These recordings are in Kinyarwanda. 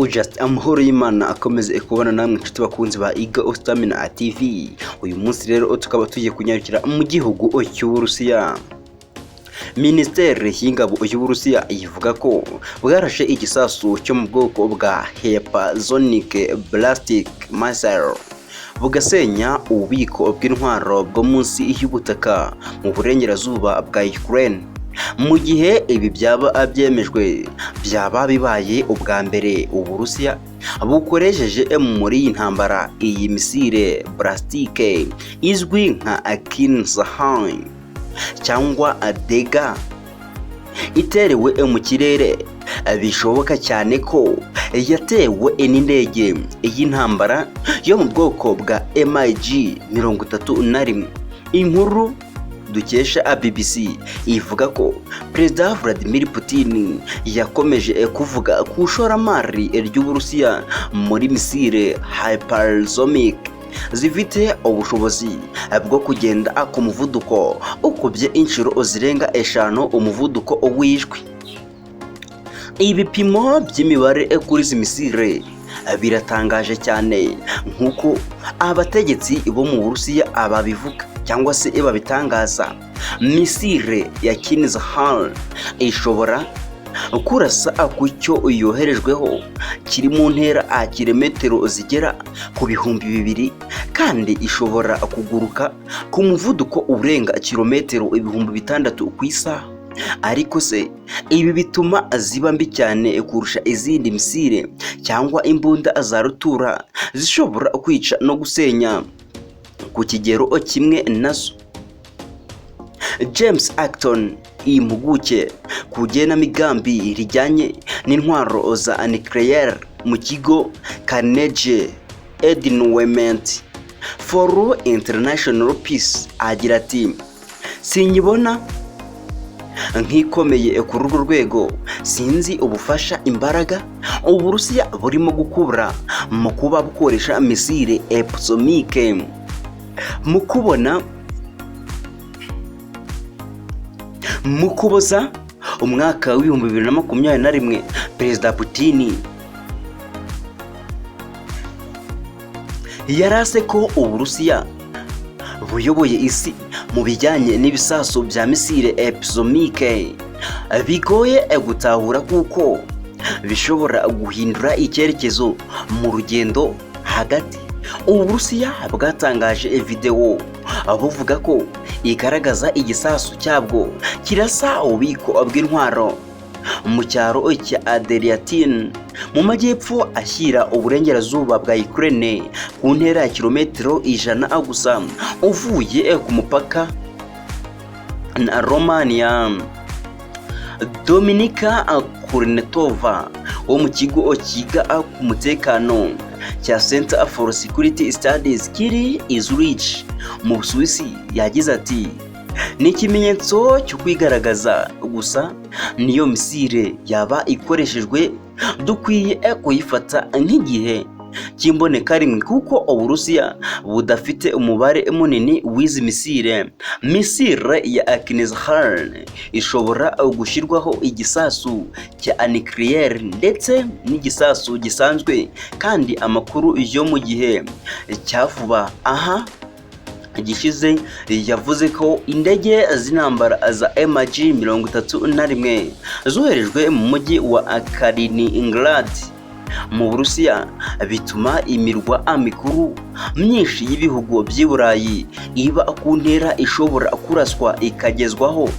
Just amahoro y'Imana akomeze kubana namwe, inshuti bakunzi ba Iga Stamina TV. Uyu munsi rero tukaba tugiye kunyarukira mu gihugu cy'Uburusiya. Minisiteri y'ingabo y'Uburusiya ivuga ko bwarashe igisasu cyo mu bwoko bwa hypersonic ballistic missile, bugasenya ububiko bw'intwaro bwo munsi y'ubutaka mu burengerazuba bwa Ukraine. Mu gihe ibi byaba byemejwe, byaba bibaye ubwa mbere Uburusiya bukoresheje muri iyi ntambara iyi missile ballistique izwi nka Kinzhal cyangwa Dega, iterewe mu kirere. Bishoboka cyane ko yatewe n'indege y'intambara yo mu bwoko bwa MiG 31. Inkuru dukesha BBC ivuga ko Perezida Vladimir Putin yakomeje kuvuga ku ishoramari ry'Uburusiya muri missile hypersonic zifite ubushobozi bwo kugenda ku muvuduko ukubye inshuro zirenga 5 umuvuduko w'ijwi. Ibipimo by'imibare kuri izi missile biratangaje cyane, nk'uko abategetsi bo mu Burusiya babivuga cyangwa se babitangaza. Missile ya Kinzhal ishobora kurasa ku cyo yoherejweho kiri mu ntera kilometero zigera ku 2000, kandi ishobora kuguruka ku muvuduko urenga kilometero 6000 ku isaha. Ariko se ibi bituma ziba mbi cyane kurusha izindi missile cyangwa imbunda za rutura zishobora kwica no gusenya ku kigero kimwe nazo? James Acton, impuguke ku igenamigambi rijyanye n'intwaro za nucléaire mu kigo Carnegie Endowment for International Peace, agira ati: "Sinyibona nk'ikomeye kuri urwo rwego. Sinzi ubufasha imbaraga Uburusiya burimo gukura mu kuba bukoresha missile hypersonique mu kubona mu Kuboza umwaka w'2021. Perezida Putin yarase ko Uburusiya buyoboye isi mu bijyanye n'ibisasu bya missile hypersonique bigoye gutahura, kuko bishobora guhindura icyerekezo mu rugendo hagati. Uburusiya bwatangaje videwo buvuga ko igaragaza igisasu cyabwo kirasa ububiko bw'intwaro mu cyaro cya Deliatine, mu majyepfo ashyira uburengerazuba bwa Ukraine, ku ntera ya kilometero 100 gusa uvuye ku mupaka na Romania. Dominika Kurinetova wo mu kigo cyiga ku mutekano cya Center for Security Studies kiri i Zurich mu Busuwisi yagize ati: "Ni ikimenyetso cyo kwigaragaza gusa. Niyo missile yaba ikoreshejwe, dukwiye kuyifata nk'igihe cy'imbonekarimwe, kuko Uburusiya budafite umubare munini w'izi missile. Missile ya Kinzhal ishobora gushyirwaho igisasu cya nucléaire ndetse n'igisasu gisanzwe, kandi amakuru yo mu gihe cya vuba aha gishize yavuze ko indege z'intambara za MiG 31 zoherejwe mu mujyi wa Kaliningrad mu Burusiya, bituma imirwa mikuru myinshi y'ibihugu by'i Burayi iba ku ntera ishobora kuraswa ikagezwaho.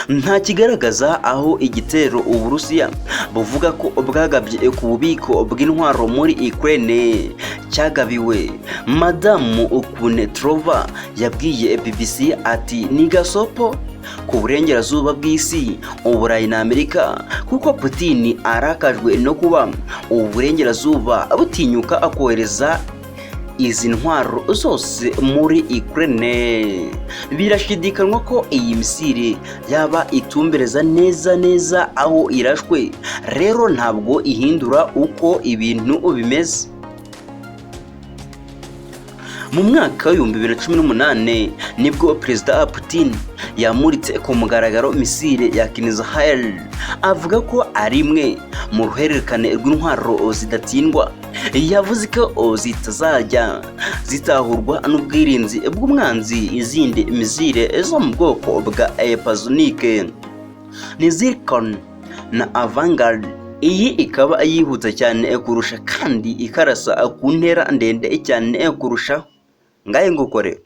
Nta kigaragaza aho igitero Uburusiya buvuga ko bwagabye ku bubiko bw'intwaro muri Ukraine cyagabiwe. Madamu Kunetrova yabwiye BBC ati: "Ni gasopo ku burengerazuba bw'isi, Uburayi na Amerika, kuko Putin arakajwe no kuba uburengerazuba butinyuka akohereza izi ntwaro zose muri Ukraine. Birashidikanywa ko iyi missile yaba itumbereza neza neza aho irashwe, rero ntabwo ihindura uko ibintu bimeze." Mu mwaka wa 2018 nibwo Perezida Putin yamuritse ku mugaragaro misile ya Kinzhal, avuga ko ari imwe mu ruhererekane rw'intwaro zidatsindwa. Yavuze ko zitazajya zitahurwa n'ubwirinzi bw'umwanzi. Izindi misile zo mu bwoko bwa hypersonic ni Zircon na Avangard, iyi ikaba yihuta cyane kurusha kandi ikarasa ku ntera ndende cyane kurushaho. Ngahe ngukore.